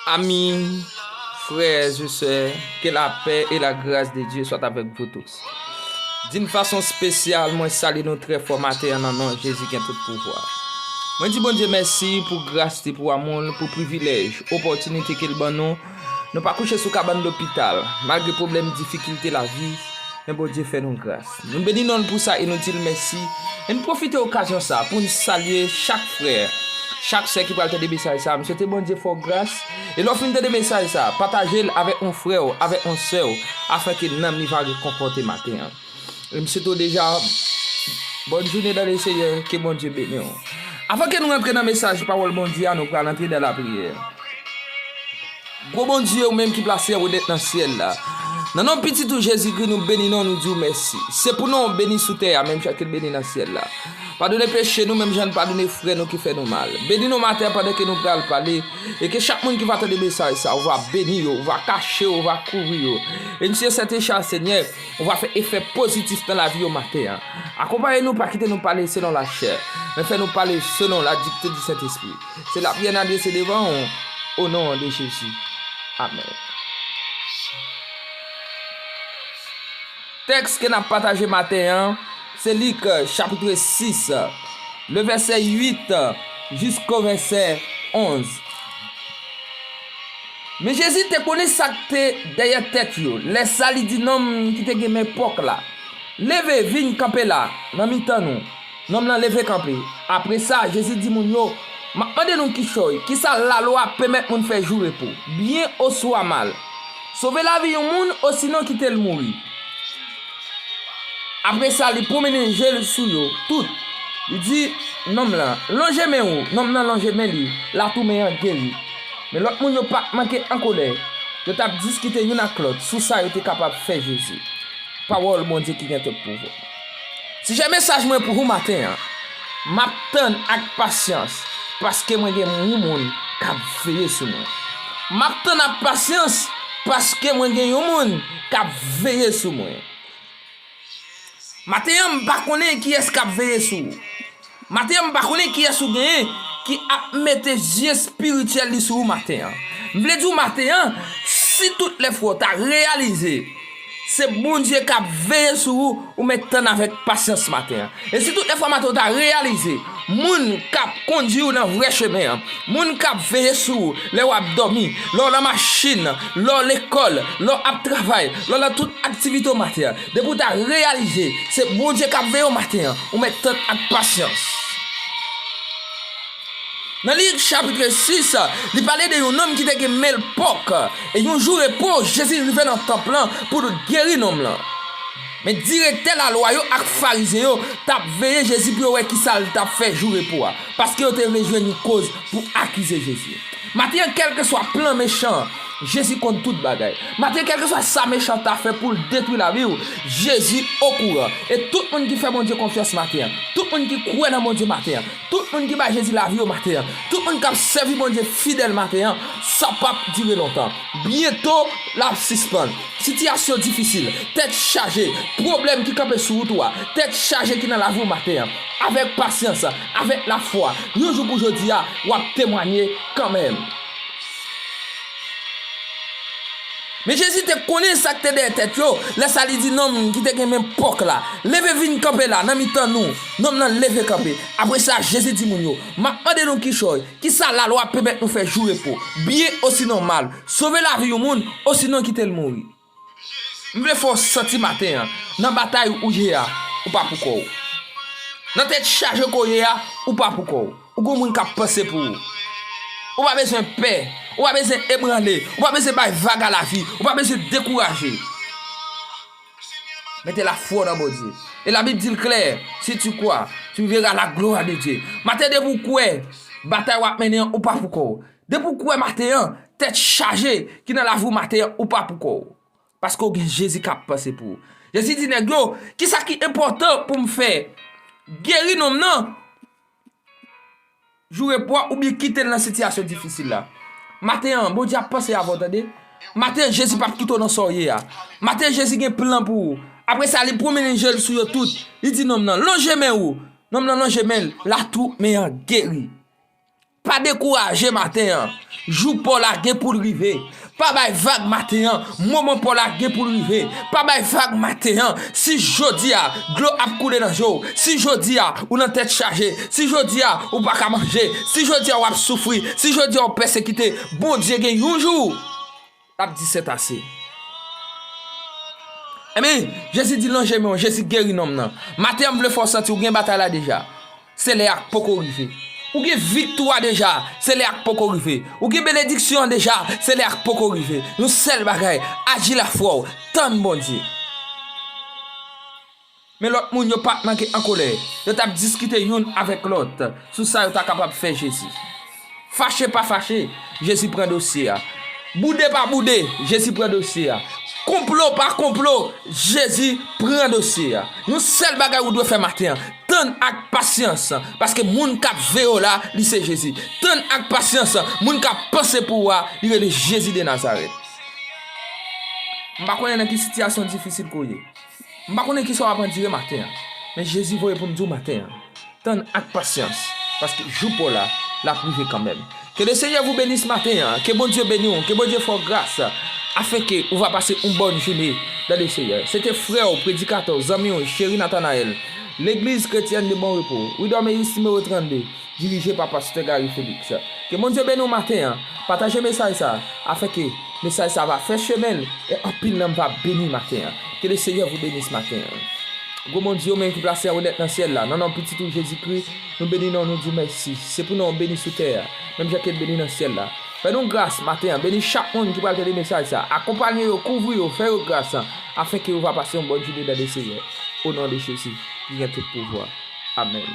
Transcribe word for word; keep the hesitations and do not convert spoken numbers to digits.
Amis, frères et sœurs, que la paix et la grâce de Dieu soient avec vous tous. D'une façon spéciale, mwen salye nou trè fò maten an nan non Jezi ki gen tout pouvwa. Mwen di Bondye mèsi pou gras li, pou amou l, pou privilèj, opòtinite ke l ban nou. Nou pa kouche sou kabann lopital, malgre pwoblèm, difikilte lavi, men Bondye fè nou gras. Nou beni non l pou sa e nou di l mèsi. E n pwofite okazyon sa pou n salye chak frè, chak sè ki pral tande mesaj sa. M swete Bondye fè w gras. E lè w fin tande mesaj sa, pataje l avèk yon frè w, avèk yon sè w, afin ke nanm li va rekonfòte maten an. E m swete w deja bòn jounen dan le Senyè, ke Bondye beni w. Avan ke nou rantre nan mesaj pawòl Bondye a, nou pral antre dan lapriyè. Gwo Bondye, ou menm ki plase an wodèt nan syèl la. Nan non pitit ou Jezikri, nou beni non, nou di w mèsi. Se pou non w beni sou tè a, menm jan ke l beni nan syèl la. Padone peche nou, menm jan n padone frè nou ki fè nou mal. Beni nou maten an pandan ke nou pral pale, e ke chak moun ki va tande mesaj sa, ou va beni yo, ou va kache yo, ou va kouvri yo. E n siye Sentespri a, Senyè, ou va fè efè pozitif nan lavi yo maten an. Akonpaye nou, pa kite nou pale selon lachè, men fè nou pale selon la dikte di Sentespri. Se lapriyè n adrese devan ou, o non de Jezi. Amèn. Tèks ke n ap pataje maten an, se Lik, chapit sis, le vèsè uit jisko vèsè onz. Men Jezi te konnen sa k te dèyè tèt yo, lè sa li di nonm ki te gen men pòk la, "Leve, vin kanpe la, nan mitan nou." Nonm lan leve kanpe. Apre sa, Jezi di moun yo, "M ap mande nou kichòy, kisa lalwa pèmèt moun fè jou repo, byen oswa mal? Sove lavi yon moun, osinon kite l mouri?" Apre sa, li pwomennen je l sou yo tout. Li di nonm lan, "Lonje men ou." Nonm nan lonje men li, latou men an geri. Men lòt moun yo pa t manke an kolè. Yo t ap diskite youn ak lòt sou sa yo te kapab fè Jezi. Pawòl Bondye ki gen tout pouvwa. Sijè mesaj mwen pou ou maten an, "M ap tann ak pasyans, paske mwen gen yon moun k ap veye sou mwen." M ap tann ak pasyans, paske mwen gen yon moun k ap veye sou mwen. Maten an, m pa konnen kiyès k ap veye sou ou. Maten an, m pa konnen kiyès ou genyen ki ap mete zye espirityèl li sou ou maten an. M vle di w maten an, si tout lè fwa w ta reyalize se Bondye k ap veye sou ou, ou mèt tann avèk pasyans maten an. E si tout lè fwa maten w ta reyalize moun k ap kondui w nan vrè chemen an, moun k ap veye sou ou lè w ap dòmi, lè w nan machin, lè w lekòl, lè w ap travay, lè w nan tout aktivite w maten an, depi w ta reyalize se Bondye k ap veye w maten an, ou mèt tann ak pasyans. Nan Lik chapit sis, li pale de yon nonm ki te gen men l pòk. E yon jou repo, Jezi rive nan tanp lan pou l geri nonm lan. Men direktè lalwa yo ak Farizen yo t ap veye Jezi pou yo wè kisa l t ap fè jou repo a, paske yo te vle jwenn yon koz pou akize Jezi. Maten an, kèlkeswa plan mechan an, Jezi konn tout bagay. Maten an, kèlkeswa sa mechan an ta fè pou l detwi lavi w, Jezi okouran. E tout moun ki fè Bondye konfyans maten an, tout moun ki kwè nan Bondye maten an, tout moun ki bay Jezi lavi yo maten an, tout moun k ap sèvi Bondye fidèl maten an, sa p ap dire lontan. Byento, l ap sispann. Sitiyasyon difisil, tèt chaje, pwoblèm ki kanpe sou wout ou a, tèt chaje ki nan lavi w maten an. Avèk pasyans, avèk lafwa, yon jou kou jodi a, w ap temwanye kanmenm. Men Jezi te konnen sa k te dèyè tèt yo, lè sa li di nonm ki te gen men pòk la, "Leve, vin kanpe la, nan mitan nou." Nonm nan leve kanpe. Apre sa, Jezi di moun yo, "M ap mande nou kichòy, kisa lalwa pèmèt nou fè jou repo, byen osinon mal, sove lavi yon moun, osinon kite l mouri?" M vle fè w santi maten an, nan batay ou ye a, ou pa poukò w. Nan tèt chaje ke w ye a, ou pa poukò w. Ou gen moun k ap panse pou ou. Ou pa bezwen pè. Ou pa bezwen ebranle. Ou pa bezwen bay vag a lavi. Ou pa bezwen dekouraje. Mete lafwa w nan Bondye. E Labib di l klè, "Si tu crois, tu verras la gloire de Dieu." Maten, depi w kwè batay w ap mennen an, ou pa poukò w. Depi w kwè maten an, tèt chaje ki nan lavi w maten an, ou pa poukò w. Paske w gen Jezi k ap panse pou ou. Jezi di nèg yo, "Kisa ki enpòtan pou m fè? Geri nonm nan jou repo a oubyen kite l nan sitiyasyon difisil la?" Maten an, Bondye ap panse avè w, tande. Maten an, Jezi p ap kite w nan sa w ye a. Maten an, Jezi gen plan pou ou. Apre sa, li pwomennen je l sou yo tout. Li di nonm nan, "Lonje men ou." Nonm nan lonje men l, la twoup men an geri. Pa dekouraje maten an. Jou pa w la gen pou l rive. Pa bay vag maten an. Moman pa w la gen pou l rive. Pa bay vag maten an. Si jodi a, dlo ap koule nan je w. Si jodi a, ou nan tèt chaje. Si jodi a, ou pa ka manje. Si jodi a, w ap soufri. Si jodi a, w pèsekite. Bondye gen yon jou l ap di sètase. Ebyen, Jezi di lonje men w, Jezi geri nonm nan. Maten an, m vle fè w santi w gen batay la deja. Se lè a k poko rive. Ou gen viktwa deja, se lè a k poko rive. Ou gen benediksyon an deja, se lè a k poko rive. Yon sèl bagay, aji lafwa w, tann Bondye. Men lòt moun yo pa t manke an kolè. Yo t ap diskite youn avèk lòt sou sa yo ta kapab fè Jezi. Fache pa fache, Jezi pran dosye a. Boude pa boude, Jezi pran dosye a. Konplo pa konplo, Jezi pran dosye a. Yon sèl bagay ou dwe fè maten an, tann ak pasyans, paske moun k ap veye w la, li se Jezi. Tann ak pasyans, moun k ap panse pou ou a, li rele Jezi de Nazarèt. M pa konnen nan ki sitiyasyon difisil ke w ye. M pa konnen kisa w ap andire maten an, men Jezi voye pou m di w maten an, tann ak pasyans, paske jou pa w la, l ap rive kanmenm. Que le Seigneur vous bénisse matin, hein. Que Bondye beni w, ke Bondye fè w gras, afin que ou va passer une bonne journée dans le Seigneur. Se te frè w, predikatè w, zanmi w, Chéri Nathanaël, Legliz Kretyèn de Bon Repos, rue Dorméus, nimewo trannde, dirije pa Pastè Gary Félix. Ke Bondye beni w maten an. Pataje mesaj sa, afin que mesaj sa va fè chemen l e anpil nanm va beni maten an. Que le Seigneur vous bénisse matin. Gwo Bondye, ou menm ki plase an wonèt nan syèl la, nan non pitit ou Jezikri, nou beni non, nou di mèsi. Se pou non w beni sou tè a, menm jan ke l beni nan syèl la. Fè nou gras maten an, beni chak moun ki pral tande mesaj sa. Akonpanye yo, kouvri yo, fè yo gras, afin que yo va pase yon bòn jounen dans le Seigneur. O non de Jezi, ki gen tout pouvwa. Amèn.